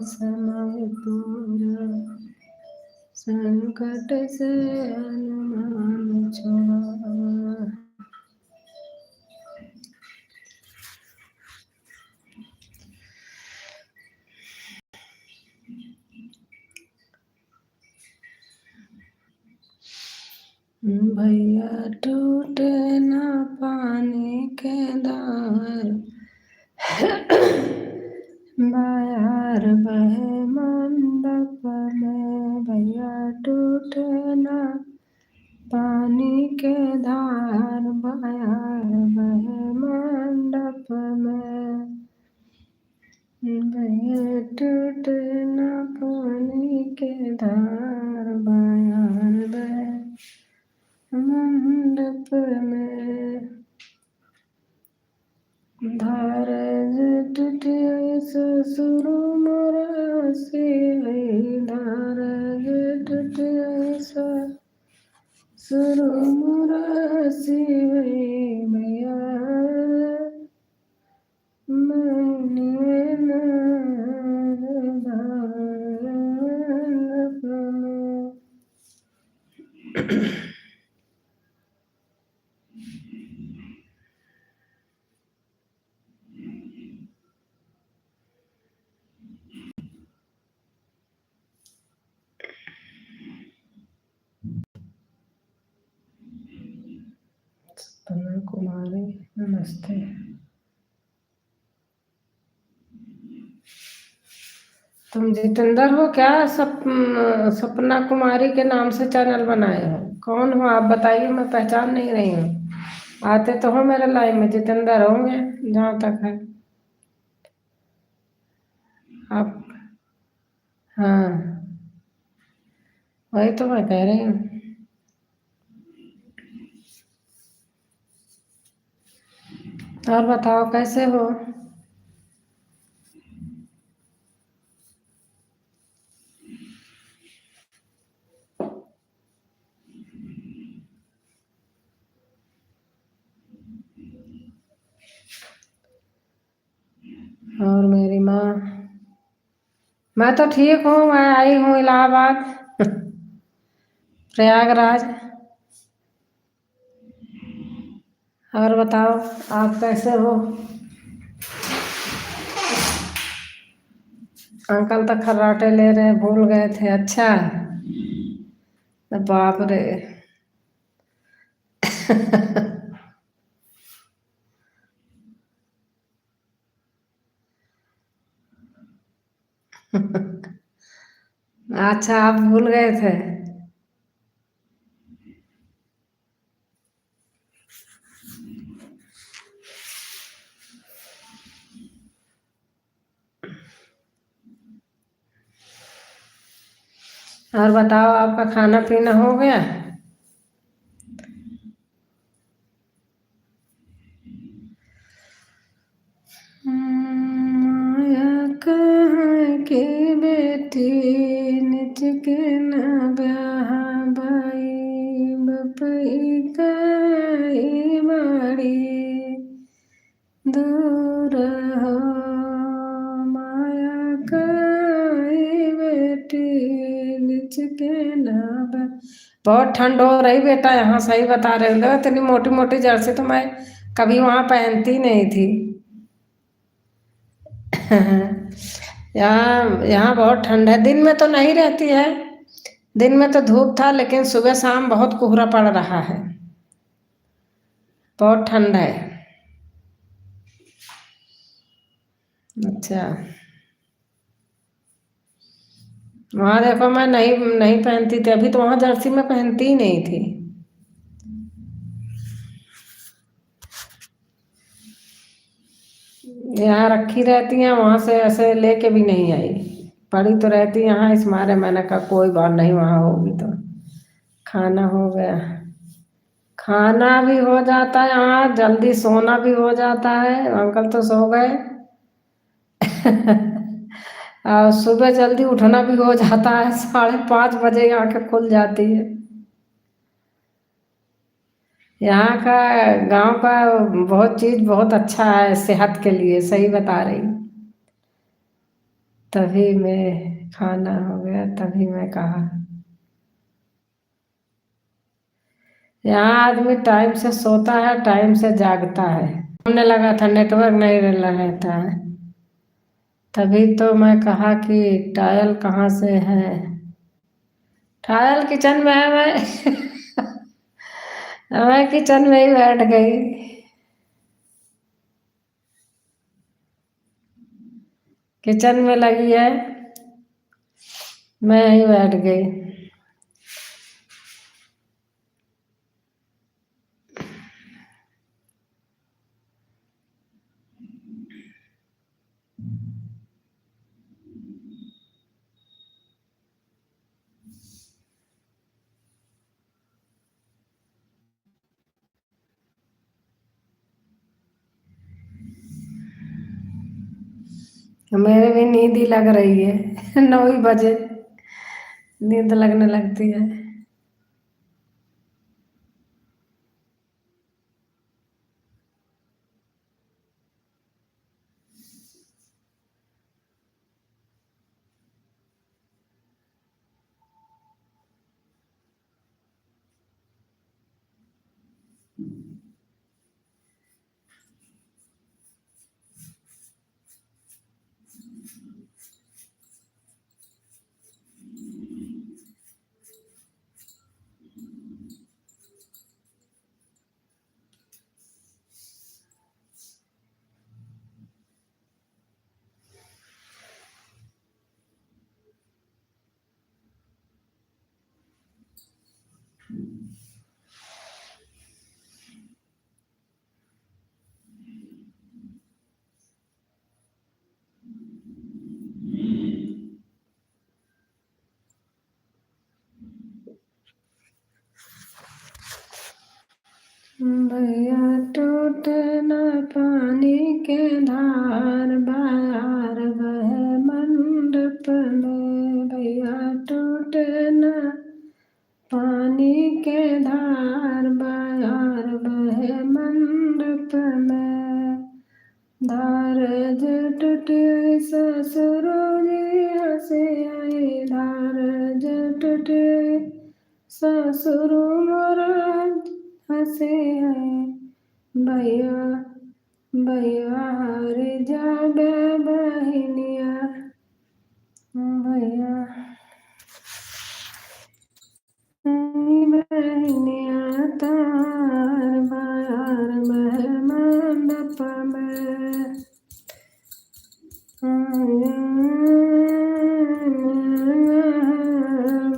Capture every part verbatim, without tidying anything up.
समय पूरा, संकट से हनुमान छुड़ावा। भैया टूटे ना पानी के धार, बयार बहे मंडप में। भैया टूटे ना पानी के धार, बयार बहे मंडप में। बहे टूटे ना पानी के धार, बयार बहे मंडप में। धार जे टूटे ससुर मोरा सिवई, धार जे टूटे ससुर मोरा सिवई, बयार सपना कुमारी, नमस्ते। तुम जितेंद्र हो क्या? सप-, सपना कुमारी के नाम से चैनल बनाए हो? कौन हो आप, बताइए, मैं पहचान नहीं रही हूँ। आते तो हो मेरे लाइव में, जितेंद्र होंगे जहाँ तक है आप। हाँ, वही तो मैं कह रही हूँ। और बताओ, कैसे हो? और मेरी माँ, मैं तो ठीक हूँ, मैं आई हूँ इलाहाबाद, प्रयागराज। और बताओ, आप कैसे हो? अंकल तो खर्राटे ले रहे, भूल गए थे। अच्छा, बाप रे। अच्छा, आप भूल गए थे। और बताओ, आपका खाना पीना हो गया? माया कहाँ के बेटी, निच के ना ब्याह बाई, बपई काई बाड़ी दूर हो। माया काई बेटी, निच के ना ब्याह। बहुत ठंड हो रही बेटा यहाँ, सही बता रहे हो। इतनी मोटी मोटी जर्सी तो मैं कभी वहाँ पहनती नहीं थी। यहाँ, यहाँ बहुत ठंड है। दिन में तो नहीं रहती है, दिन में तो धूप था, लेकिन सुबह शाम बहुत कोहरा पड़ रहा है, बहुत ठंड है। अच्छा, वहाँ देखो, मैं नहीं, नहीं पहनती थी, अभी तो वहाँ जर्सी मैं पहनती ही नहीं थी। यहाँ रखी रहती हैं, वहाँ से ऐसे लेके भी नहीं आई, पड़ी तो रहती यहाँ। इस मारे मैंने कहा, कोई बात नहीं, वहाँ होगी तो। खाना हो गया, खाना भी हो जाता है यहाँ, जल्दी सोना भी हो जाता है। अंकल तो सो गए। और सुबह जल्दी उठना भी हो जाता है, साढ़े पाँच बजे आँखें खुल जाती है। यहाँ का, गाँव का बहुत चीज बहुत अच्छा है सेहत के लिए, सही बता रही। तभी मैं खाना हो गया, तभी मैं कहा। यहाँ आदमी टाइम से सोता है, टाइम से जागता है। हमने लगा था नेटवर्क नहीं रह-, रहता है, तभी तो मैं कहा कि टायल कहाँ से है। टायल किचन में है, मैं मैं किचन में ही बैठ गई। किचन में लगी है, मैं ही बैठ गई। मेरे भी नींद ही लग रही है। नौ ही बजे नींद लगने लगती है। भैया टूटे ना पानी के धार, बयार बहे मंडप में। भैया टूटे ना पानी के धार, बयार बहे मंडप में। धार जे टूटे ससुर जी हँसे हैं, धार जे टूटे ससुर मोर हँसे हैं। भैया, भैया हार जाबे बहिनिया, भैया। बहिनिया तोहार बयार बहे मंडप में।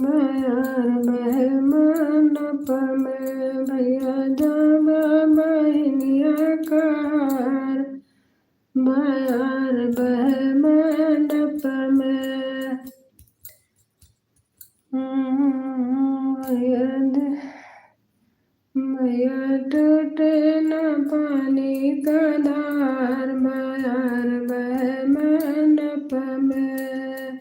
बयार बहे मंडप में, भैया जाबे बहिनिया कहार, बयार बहे मंडप में। हम्म, भैया द-, भैया टूटे ना पानी का धार, बयार बहे मंडप में।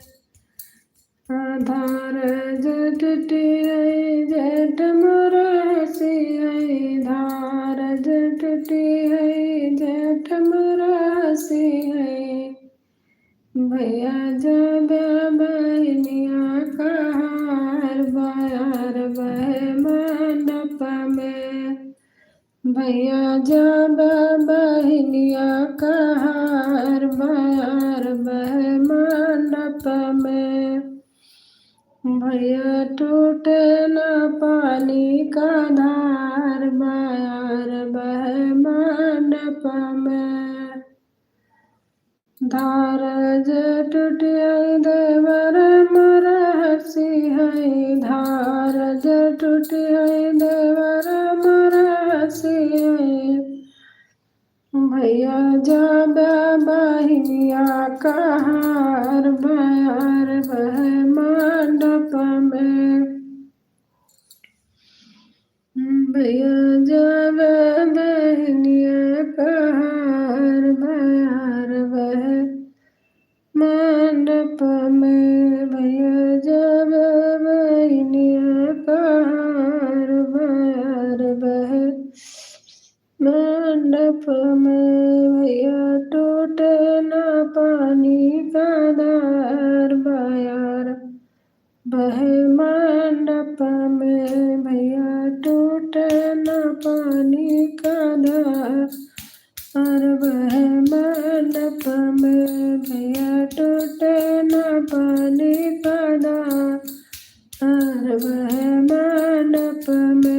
धार जे टूटी है जेठ मोर हँसी है, धार जे टूटी है जेठ मोर हँसी है। भैया जाबे बहिनिया कहार, बयार बहे मंडप में। भैया जाबे बहिनिया कहार, बयार बहे मंडप में। भैया टूटे ना पानी का धार, बयार बहे मंडप में। धार जे टूटी है देवर मोर हँसी है, धार जे टूटी है देवर मोर हँसी है। भैया जाबे बहिनिया कहार, बयार बहे मंडप में। भैया जाबे बहिनिया कहार, बयार बहे मंडप में। भैया जाबे बहिनिया कहार, बयार बहे मंडप में। भैया टूटे ना पानी का धार, मंडप में भैया टूटे ना पानी का धार, और वह मंडप में भैया टूटे ना पानी का धार, और वह मंडप में